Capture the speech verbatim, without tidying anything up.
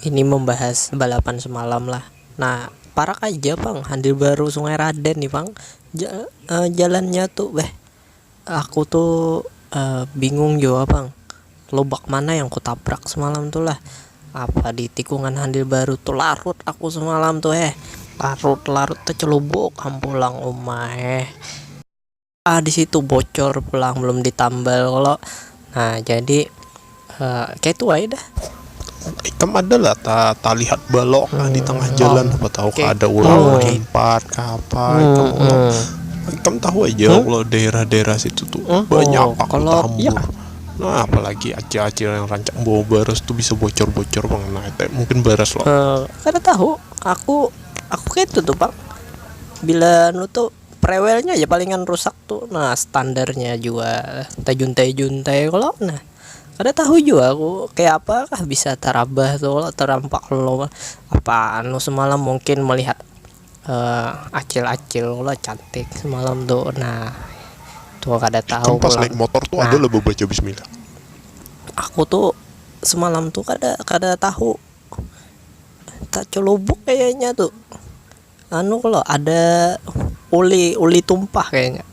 ini membahas balapan semalam lah. Nah, parak aja pang, Handil Baru Sungai Raden nih pang. Ja- eh, jalannya tuh beh, aku tuh eh, bingung jua pang, lobak mana yang kutabrak semalam tuh lah. Apa di tikungan Handil Baru tuh larut aku semalam tuh eh, larut larut tercelubuk hampulang umah eh. Ah, di situ bocor pulang, belum ditambal kalau. Nah, jadi eh, kayak itu aja dah. Ikam ada lah ta, talihat balok kah di tengah jalan, apa tahu Oke. Kah ada ular Oh. Limpat kah apa, ikam Hmm, ular hmm. Ikam tahu aja Hmm? kalau daerah-daerah situ tuh Hmm, banyak oh, apa kalau- tambur. Nah, apalagi acil-acil yang rancak bawa baras tuh bisa bocor-bocor bang. Nah, itu mungkin baras loh. Eh, kada tahu, aku aku kayak itu tuh pang, bila nu tuh prewelnya aja palingan rusak tuh. Nah, standarnya juga tajuntai-juntai kalau. Nah, kada tahu juga aku kayak apakah bisa tarabah tuh kalau, terampak lo. Apa anu semalam mungkin melihat eh, acil-acil lo cantik semalam tuh. Nah, tuh kada tahu Ikam pas pulang. Naik motor tuh Nah. Ada lah baca bismillah. Aku tuh semalam tuh kada kada tahu, tak celubuk kayaknya tuh. Anu kalau ada uli uli tumpah kayaknya.